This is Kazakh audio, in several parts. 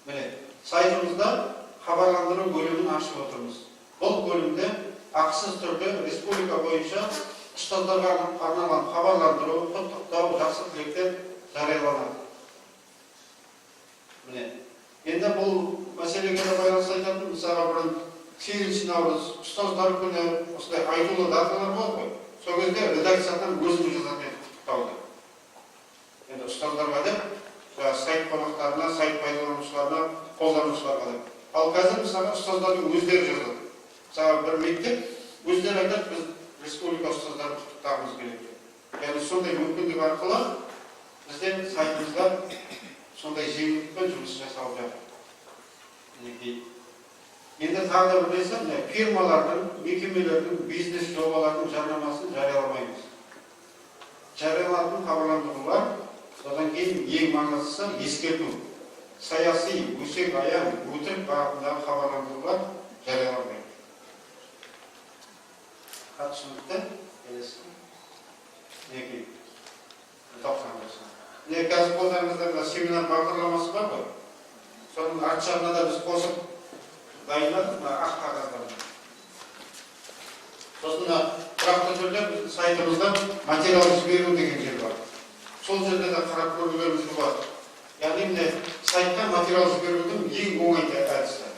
Міне, сайтымызда хабарландыру бөлімін ашып отырмыз. Бұл бөлімде ақысыз түрде республика бойынша ұстаздарға арналған хабарландыру, құттықтау, жақсы тілектер жарияланады. Міне, енді бұл мәселеге де байланысты айтатын, мысалға, бұрын 8 наурыз, ұстаздар күні, осындай айтулы даталар болады ғой, сол кезде редакциядан өзіміз жазатын едік құттықтауды. Енді ұстаздарға деп, жаңағы сайт қонақтарына, сайт пайдаланушыларына, қолданушыларға деп. Ал қазір, мысалға, ұстаздардың өздері жазады. Мысалы, бір мектеп өздері айтады: «Біз республика ұстаздарын құттықтағымыз келеді», – деп. Яғни сондай мүмкіндік арқылы бізде сайтымызда сондай жеңілдікпен жұмыс жасалып жатыр. Мінекей, енді тағы да бір нәрсе: міне, фирмалардың, мекемелердің, бизнес жобалардың жарнамасын жарияламаймыз. Жарияланатын хабарландырулар, содан кейін ең маңыздысы ескерту, саяси, өсек аяң, өтірік бағытындағы хабарландырулар жарияланбайды. Түсінікті. Келесі, мінекей, 90. Міне, қазір қолдарыңызда мына семинар бағдарламасы бар ғой, соның арт жағына да біз қосып дайындадық мына ақ қағаздардан. Сосын мына тұрақты түрде біздің сайтымызда материал жіберу деген жер бар, сол жерде де қарап көрулеріңізге болады. Яғни, міне, сайтқа материал жіберудің ең оңай әдісі.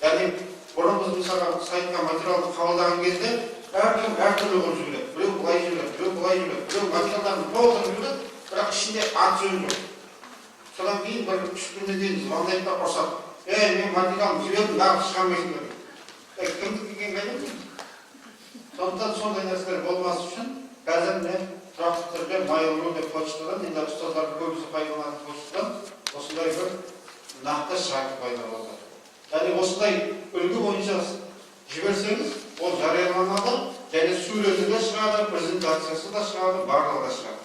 Яғни бұрын біз, мысалға, сайтқа материалды қабылдаған кезде әркім әртүрлі қылып жібереді: біреу былай жібереді, біреу былай жібереді, біреу материалдарын толтырып жібереді, бірақ ішінде аты жөні жоқ. Содан кейін бір 3 күннен кейін звондайды да ұрсады: «Ей, мен материалымды жібердім, неғып шығармайсыңдар?» – дейді. Ей, кімдікі екенін қайдан білейін? Сондықтан сондай нәрселер болмас үшін қазір, міне, тұрақты түрде mail.ru деп почтадан, енді ұстаздардың көбісі пайдаланатын почтадан осындай бір нақты шарт пайда болды. Яғни осындай үлгі бойынша жіберсеңіз, ол жарияланады және суреті де шығады, презентациясы да шығады, барлығы да шығады.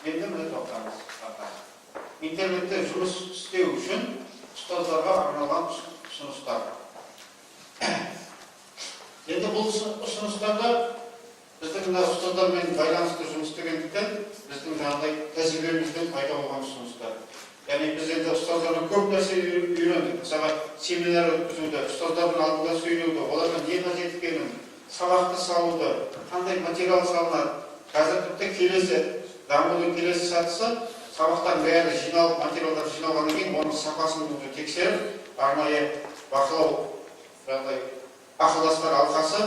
Енді, міне, тоқтаңыз. Интернетте жұмыс істеу үшін ұстаздарға арналған ұсыныстар. Енді бұл ұсыныстарда біздің мына ұстаздармен байланысты жұмыс істегендіктен, біздің жаңағыдай тәжірибемізден пайда болған ұсыныстар. Яғни біз енді ұстаздардан көп нәрсе үйрендік. Мысалға, семинар өткізуді, ұстаздардың алдында сөйлеуді, оларға не қажет екенін, сабақты салуды, қандай материал салынады. Қазір тіпті келесі дамудың келесі сатысы – сабақтардың бәрі жиналып, материалдар жиналғаннан кейін оның сапасын уже тексеріп, арнайы бақылау, жаңағыдай ақылдастар алқасы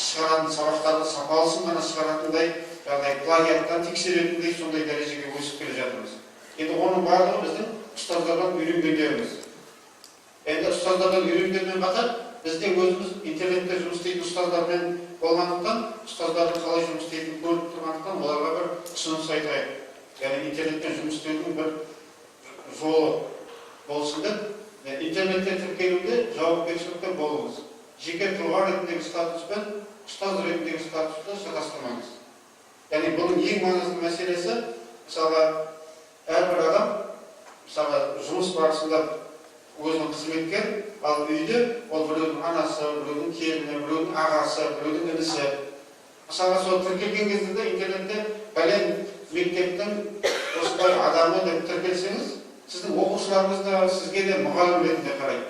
шығаратын сабақтарды сапалысын ғана шығаратындай, жаңағыдай плагиаттан тексеретіндей, сондай дәрежеге өсіп келе жатырмыз. Енді оның барлығы біздің ұстаздардан үйренгендеріміз. Енді ұстаздардан үйренгенмен қатар біз де өзіміз интернетте жұмыс істейтін ұстаздармен болғандықтан, ұстаздардың қалай жұмыс істейтінін көріп тұрғандықтан, оларға бір ұсыныс айтайық. Яғни интернетпен жұмыс істеудің бір жолы болсын деп. Интернетте тіркелуде жауапкершілікті болыңыз. Жеке тұлға ретіндегі статус пен ұстаз ретіндегі статусты шатастырмаңыз. Яғни бұның ең маңызды мәселесі, мысалға, әрбір адам, мысалға, жұмыс барысында өзінің қызметкер, ал үйде ол біреудің анасы, біреудің келіні, біреудің ағасы, біреудің інісі. Мысалға, сол тіркелген кезде де интернетте бәлен мектептің осындай адамы деп тіркелсеңіз, сіздің оқушыларыңыз да сізге де мұғалім ретінде қарайды.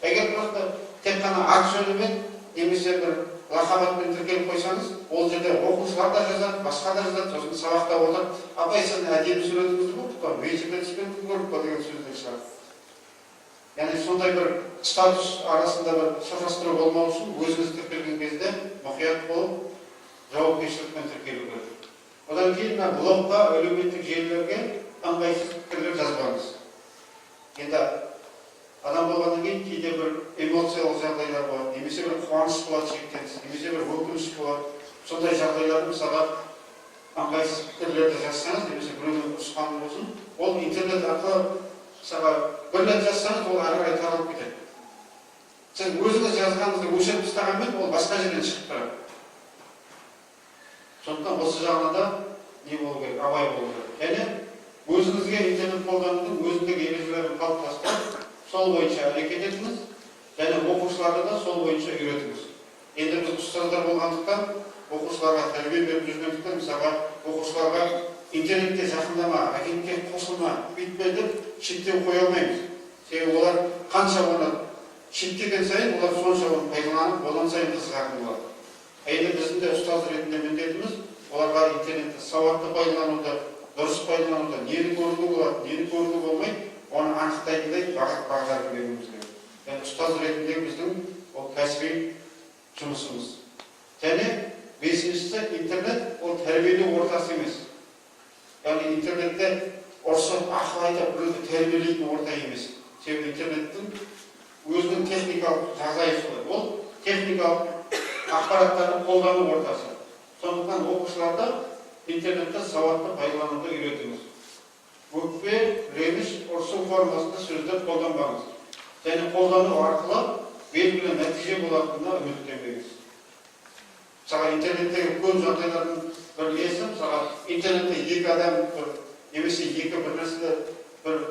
Егер просто тек қана аты жөнімен немесе бір лақап атпен тіркеліп қойсаңыз, ол жерде оқушылар да жазады, басқа да жазады. Сосын сабақта отырып: «Апай, сіздің әдемі суретіңізді көрдік қой, вечерде түскенді көрдік қой», – деген сөздер шығады. Яғни сондай бір статус арасында бір шатастыру болмау үшін өзіңіз тіркелген кезде мұқият болып, жауапкершілікпен тіркелу керек. Одан кейін мына блогқа, әлеуметтік желілерге ыңғайсыз пікірлер жазбаңыз. Енді адам болғаннан кейін кейде бір эмоциялық жағдайлар болады, немесе бір қуаныш болады шектен тыс, немесе бір өкініш болады. Сондай жағдайларды, мысалға, ыңғайсыз пікірлерді жазсаңыз немесе біреудің ұрысқаны болсын, ол интернет арқылы, мысалға, бір рет жазсаңыз, ол ары қарай таралып кетеді. Сіз өзіңіз жазғаныңызды өшіріп тастағанмен, ол басқа жерден шығып тұрады. Сондықтан осы жағынан да не болу керек, абай болу керек. Және өзіңізге интернет қолданудың өзіндік ережелерін қалыптастырып, сол бойынша әрекет етіңіз және оқушыларды да сол бойынша үйретіңіз. Енді біз ұстаздар болғандықтан, оқушыларға тәрбие беріп жүргендіктен, мысалға, оқушыларға интернетке жақындама, агентке қосылма. бүйтпе деп шектеу қоя алмаймыз. Себебі олар қанша оны шектеген сайын, олар сонша оны пайдаланып, одан сайын қызығатын болады. Енді біздің де ұстаз ретінде міндетіміз оларға интернетті сауатты пайдалануды, дұрыс пайдалануды, нені көруге болады, нені көруге болмайды, оны анықтайтындай бағыт бағдар беруіміз керек. Яғни ұстаз ретінде біздің ол кәсіби жұмысымыз. Және бесіншісі, интернет ол тәрбиелеу ортасы емес. Яғни интернетте ұрсып, ақыл айтып, біреуді тәрбиелейтін орта емес. Себебі интернеттің өзінің техникалық жағдайы солай. Ол техникалық ақпараттарды қолдану ортасы. Сондықтан оқушыларды интернетті сауатты пайдалануды үйретіңіз. Өкпе, реніш, ұрсу формасында сөздер қолданбаңыз. Және қолдану арқылы белгілі нәтиже болатынына үміттенбеңіз. Мысалға, интернеттегі көп жағдайлардың бір несі, мысалға, интернетте екі адам бір немесе екі бір нәрседе бір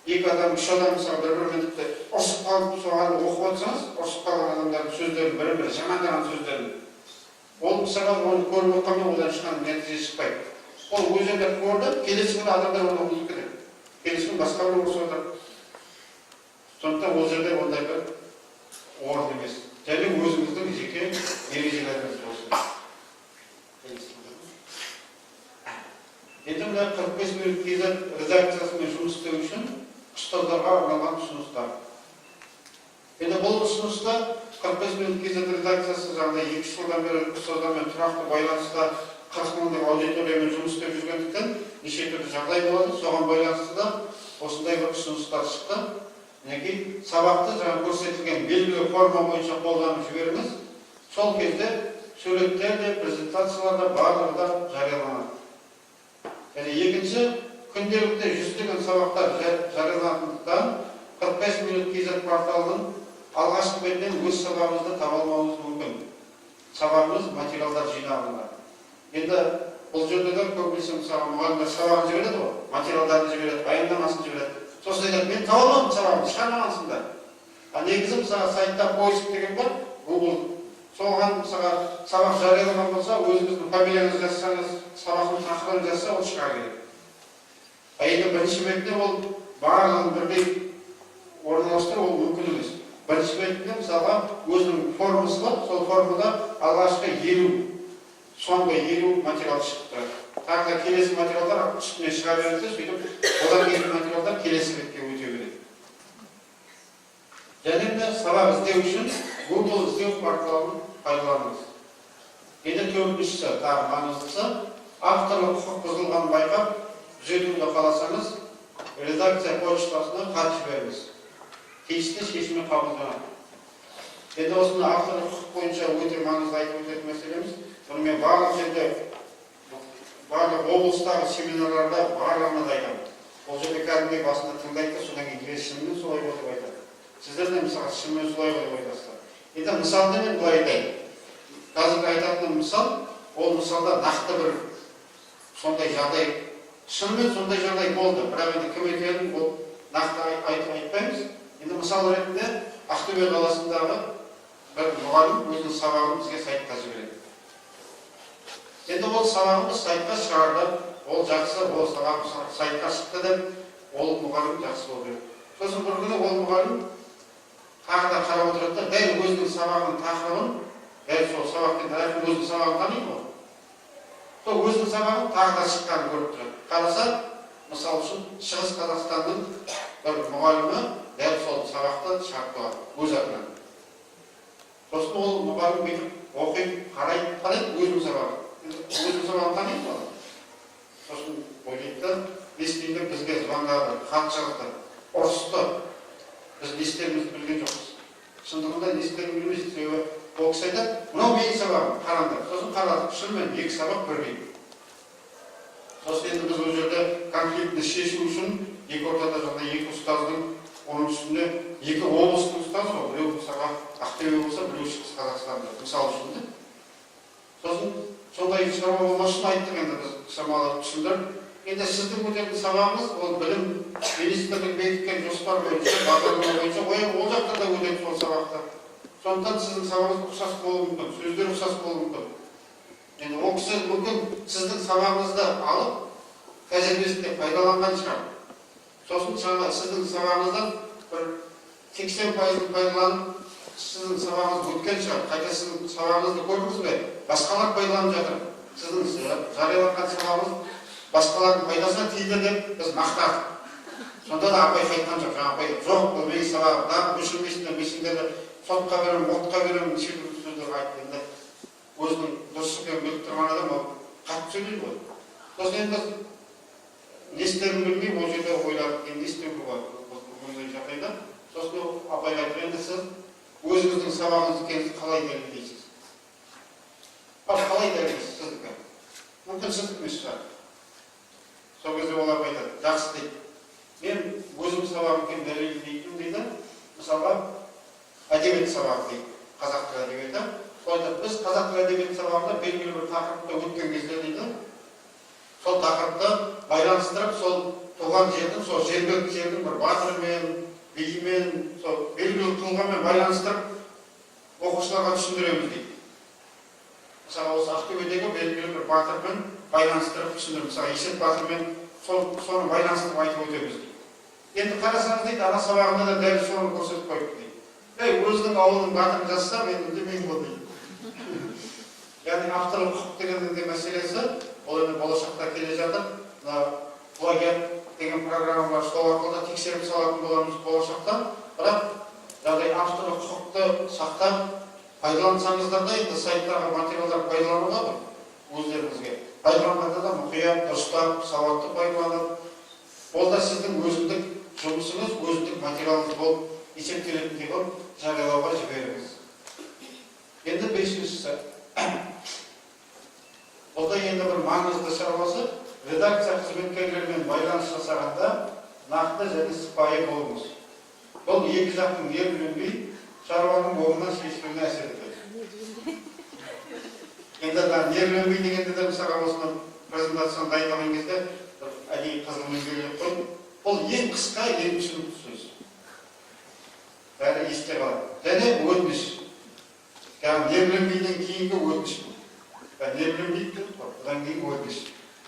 екі адам, үш адам, мысалы, бір бірімен тіпті ұрысып қалып, соған оқып отырсаңыз, ұрысып қалған адамдардың сөздерін, бірін бірі жамандаған сөздерін, ол, мысалға, оны көріп отқанмен, одан ешқандай нәтиже шықпайды. Ол өз жерде көрді, келесі күні адамдар оны ұмытып кетеді, келесі күні басқа біреу ұрысып жатыр. Сондықтан ол жерде ондай бір орын емес. Және өзіңіздің жеке ережелеріңіз болсын. Енді мына 45 минут kz редакциясымен жұмыс істеу үшін ұстаздарға арналған ұсыныстар. Енді бұл ұсыныста 45 минут kz редакциясы жаңағыдай 2-3 жылдан бері ұстаздармен тұрақты байланыста, 40 мыңдық аудиториямен жұмыс істеп жүргендіктен, неше түрлі жағдай болады, соған байланысты да осындай бір ұсыныстар шықты. Мінекей, сабақты жаңа көрсетілген белгілі форма бойынша қолданып жіберіңіз. Сол кезде суреттер де, презентациялар да, барлығы да жарияланады. Және екінші, күнделікті жүздеген сабақтар жарияланатындықтан, 45 минут kz порталының алғашқы бетінен өз сабағыңызды таба алмауыңыз мүмкін. Сабағыңыз материалдар жинағында. Енді бұл жерде де көбінесе, мысалы, мұғалімдер сабағын жібереді ғой, материалдарын жібереді, баяндамасын жібереді. Сосын айтады: «Мен таба алмадым сабағымды, шығармағансыңдар». А негізі, мысалы, сайтта поиск деген бар, Google, соған, мысалға, сабақ жариялаған болса, өзіңіздің фамилияңызды жазсаңыз, сабақтың тақырыбын жазса, ол шыға келеді. А енді бірінші бетінде ол барлығын бірдей орналастыру ол мүмкін емес. Бірінші бетінде, мысалға, өзінің формасы бар, сол формада алғашқы 50, соңғы 50 материал шығып тұрады. Тағы да келесі материалдар үстіне шыға береді, сөйтіп одан кейінгі материалдар келесі бетке өте береді. Және де сабақ іздеу үшін Google іздеу порталын пайдаланыңыз. Енді төртіншісі, тағы маңыздысы, авторлық құқық бұзылғанын байқап, түзетуді қаласаңыз, редакция почтасына хат жіберіңіз. Тиісті шешімі қабылданады. Енді осыны авторлық құқық бойынша өте маңызды айтып өтетін мәселеміз. Бұны мен барлық жерде, барлық облыстағы семинарларда барлығына да айтамын. Ол жерде кәдімгідей басында тыңдайды да, содан кейін келесі «шынымен солай ғой» деп айтады. Сіздер де, мысалға, «шынымен солай ғой» деп айтасыздар. Енді мысалды мен былай айтайын. Қазіргі айтатын мысал, ол мысалда нақты бір сондай жағдай, шынымен сондай жағдай болды. Бірақ енді кім екенін ол нақты айтпаймыз. Енді мысал ретінде Ақтөбе қаласындағы бір мұғалім өзінің сабағын бізге сайтқа жібереді. Енді ол сабағымыз сайтқа шығарды, ол жақсы, ол сабақ сайтқа шықты деп ол мұғалім жақсы болып еді. Сосын бір күні ол мұғалім тағы да қарап отырады да, дәл өзінің сабағының тақырыбын, дәл сол сабақтың әркім өзінің сабағын таниды ғой, сол өзінің сабағын тағы да шыққанын көріп тұрады. Қараса, мысалы үшін, Шығыс Қазақстанның бір мұғалімі дәл сол сабақты шығарып қойған өз атынан. Сосын ол мұғалім бүйтіп оқиды, қарайды, қарайды өзінің сабағын, енді өзінің сабағын таниды ғой. Сосын ойлайды да, не істеймін деп бізге звондады, хат жазды, ұрысты. Біз не істерімізді білген жоқпыз. Шындығында не істерімізді білмейміз, себебі ол кісі айтады: «Мынау менің сабағым, қараңдар». Сосын қарадық, шынымен екі сабақ бірдей. Сосын енді біз ол жерде конфликтіні шешу үшін екі ортада жаңағыдай екі ұстаздың, оның үстіне екі облыстың ұстазы ғой, біреу, мысалға, Ақтөбе болса, біреу Шығыс Қазақстанда, мысалы үшін де. Сосын сондай шаруа болмас үшін айттық енді біз шамалы түсіндіріп: енді сіздің өтетін сабағыңыз ол білім министрлігі бекіткен жоспар бойынша, бағдарлама бойынша, ол жақта да өтеді сол сабақты. Сондықтан сіздің сабағыңыз ұқсас болуы мүмкін, сөздер ұқсас болуы мүмкін. Енді ол кісі мүмкін сіздің сабағыңызды алып, тәжірибесінде пайдаланған шығар. Сосын сіздің сабағыңыздан бір 80%-ын пайдаланып, сіздің сабағыңыз өткен шығар. Қайта сіздің сабағыңызды көрдіңіз бе? Басқалар пайдаланып жатыр. Сіздің жарияланған сабағыңыз басқалардың пайдасына тиді деп біз мақтадық. Сонда да апай қайтқан жоқ. Жаңа апай, жоқ, бұл менің сабағым, да, өшірмейсіңдер, мен сендерді сотқа беремін, отқа беремін, неше түрлі сөздер айтты. Енді өзінің дұрыс екенін біліп тұрған адам ол қатты сөйлейді ғой. Сосын енді не істерін білмей, ол жерде ойладық, енді не істеуге болады мұндай жағдайда. Сосын ол апайға айтты: енді сіз өзіңіздің сабағыңыз екенін қалай дәлелдейсіз? Ал қалай дәлелдейсіз сіздікі? Мүмкін, сіздікі емес шығар. Сол кезде ол апай айтады: жақсы, дейді, мен өзім сабағым екенін дәлелдейтін, дейді, мысалға, әдебиет сабағы, дейді, қазақ тілі әдебиеті. Сол айтады: біз қазақ тілі әдебиеті сабағында белгілі бір тақырыпты өткен кезде, дейді, сол тақырыпты байланыстырып, сол туған жердің, сол жергілікті жердің бір батырымен, биімен, сол белгілі тұлғамен байланыстырып оқушыларға түсіндіреміз, дейді. Мысалы, осы Ақтөбедегі белгілі бір батырмен байланыстырып түсіндіреміз, мысалы, Есет батырмен, сол соны байланыстырып айтып өтеміз, дейді. Енді қарасаңыз, дейді, ана сабағында да дәл соны көрсетіп қойыпты, дейді. Ей, өзінің ауылының батырын жазса, мен үндемеймін ғой, дейді. Яғни авторлық құқық дегеннің де мәселесі, ол енді болашақта келе жатыр. Мына плагиат деген программа бар, сол арқылы да тексеріп салатын боламыз болашақта. Бірақ жаңағыдай авторлық құқықты сақтап пайдалансаңыздар да, енді сайттағы материалдар пайдалануға ғой өздеріңізге, пайдаланғанда да мұқият, дұрыстап, сауатты пайдаланып, ол да сіздің өзіндік жұмысыңыз, өзіндік материалыңыз болып есептелетіндей қылып жариялауға жіберіңіз. Енді бесіншісі, бұл да енді бір маңызды шаруасы: редакция қызметкерлерімен байланыс жасағанда нақты және сыпайы болыңыз. Бұл екі жақтың нервіленбей, шаруаның оңынан шешілуіне әсер етеді. Енді ана нервіленбей дегенде де, мысалға, осыны презентацияны дайындаған кезде бір әдейі қызылмен белгілеп қойдым. Бұл ең қысқа, ең түсінікті сөз, бәрі есте қалады. Және өтініш, яғни нервіленбейден кейінгі өтініш бұл. Нервіленбейді дедік қой, одан кейін өтініш: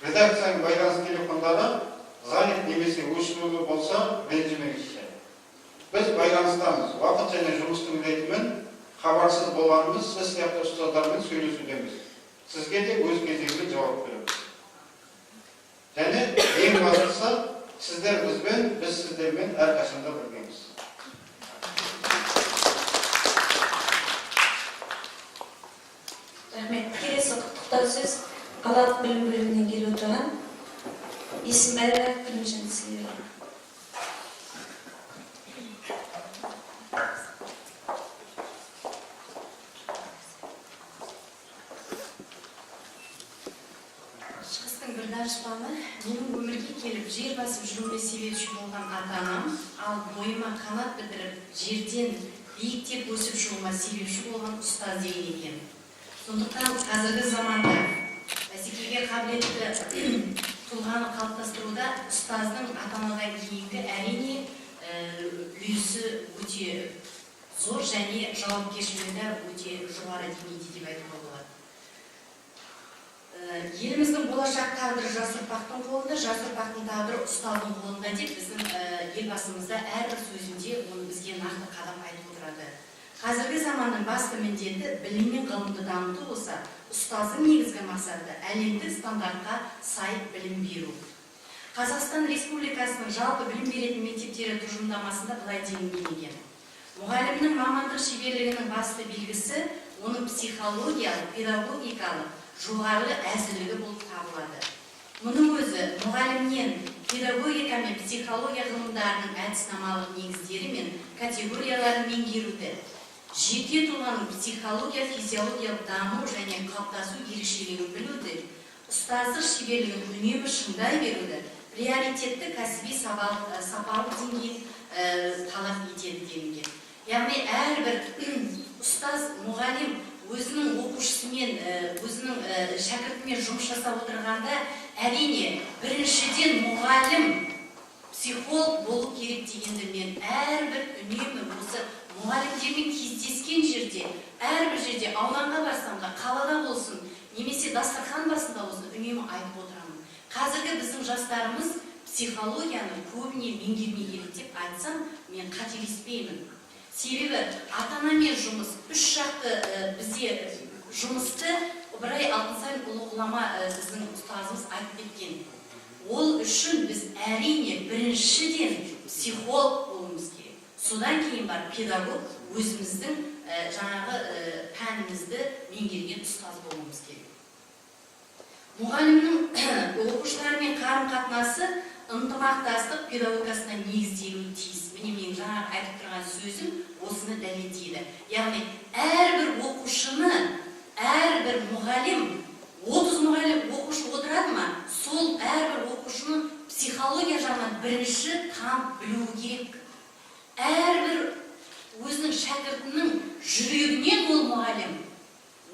редакцияның байланыс телефондары занят немесе өшірулі болса, ренжімеңізші. Біз байланыстамыз. Уақыт және жұмыстың ретімен хабарсыз болғанымыз, сіз сияқты ұстаздармен сөйлесудеміз. Сізге де өз кезегінде жауап береміз. Және ең бастысы, сіздер бізбен, біз сіздермен әрқашанда біргеміз. Рахмет. Келесі құттықтау сөз қалалық білім бөлімінен келіп отырған Есімбаева Күлімжан Сізге. Шығыстың бір данышпаны: менің өмірге келіп, жер басып жүруіме себепші болған ата анам, ал бойыма қанат бітіріп, жерден биіктеп өсіп шығуыма себепші болған ұстаз деген екен. Сондықтан қазіргі заманда бәсекеге қабілетті тұлғаны қалыптастыруда ұстаздың ата анадан кейінгі, әрине, үлесі өте зор және жауапкершілігі де өте жоғары деңгейде деп айтуға болады. Еліміздің болашақ тағдыры жас ұрпақтың қолында, жас ұрпақтың тағдыры ұстаздың қолында деп біздің Елбасымыз да әрбір сөзінде оны бізге нақты қадап айтып отырады. Қазіргі заманның басты міндеті білім мен ғылымды дамыту болса, ұстаздың негізгі мақсаты әлемдік стандартқа сай білім беру. Қазақстан Республикасының жалпы білім беретін мектептері тұжырымдамасында былай делінген екен: мұғалімнің мамандық шеберлігінің басты белгісі оның психологиялық, педагогикалық жоғары әзірлігі болып табылады. Мұның өзі мұғалімнен педагогика мен психология ғылымдарының әдіснамалық негіздері мен категорияларын меңгеруді, жеке тұлғаның психология, физиологиялық даму және қалыптасу ерекшелігін білуді, ұстаздық шеберлігін үнемі шыңдай беруді, приоритетті кәсіби сапалық деңгейін талап етеді делінген. Яғни әрбір ұстаз, мұғалім өзінің оқушысымен, өзінің шәкіртімен жұмыс жасап отырғанда, әрине, біріншіден мұғалім психолог болу керек дегенді мен әрбір үнемі осы мұғалімдермен кездескен жерде, әрбір жерде, ауданға барсам да, қалада болсын немесе дастархан басында болсын, үнемі айтып отырамын. Қазіргі біздің жастарымыз Психологияны көбіне меңгермей келеді деп айтсам, мен қателеспеймін. Себебі ата анамен жұмыс үш жақты, бізде жұмысты Ыбырай Алтынсарин, ұлы ғұлама, біздің ұстазымыз айтып кеткен. Ол үшін біз, әрине, біріншіден психолог болуымыз керек, содан кейін барып педагог, өзіміздің жаңағы пәнімізді меңгерген ұстаз болуымыз керек. Мұғалімнің оқушылармен қарым қатынасы ынтымақтастық педагогикасына негізделуі тиіс. Міне, менің жаңағы айтып тұрған сөзім осыны дәлелдейді. Яғни әрбір оқушыны, әрбір мұғалім, 30 мұғалім, оқушы отырады ма, сол әрбір оқушыны психология жағынан бірінші танып білуі керек. Әрбір өзінің шәкіртінің жүрегінен ол мұғалім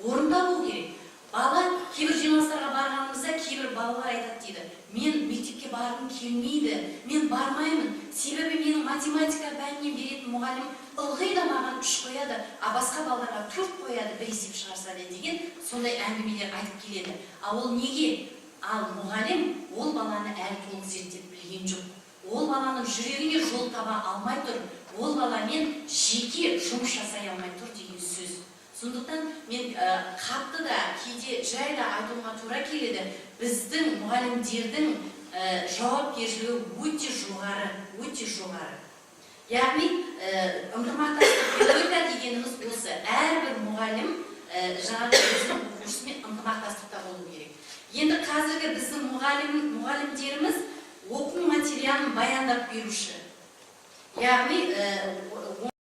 орын табу керек. Бала, кейбір жиналыстарға барғанымызда кейбір балалар айтады дейді: «Мен мектепке барғым келмейді, мен бармаймын, себебі менің математика пәнінен беретін мұғалім ылғи да маған 3 қояды, а басқа балаларға 4 қояды бір есеп шығарса да», — деген сондай әңгімелер айтып келеді. А ол неге? Ал мұғалім ол баланы әлі толық зерттеп білген жоқ, ол баланың жүрегіне жол таба алмай тұр, ол баламен жеке жұмыс жасай алмай тұр деген сөз. Сондықтан мен қатты да, кейде жай да айтуыма тура келеді: біздің мұғалімдердің жауапкершілігі өте жоғары, өте жоғары. Яғни ынтымақтастық педагогика дегеніміз осы: әрбір мұғалім жаңағы өзінің оқушысымен ынтымақтастықта болу керек. Енді қазіргі біздің мұғалімдеріміз оқу материалын баяндап беруші, яғни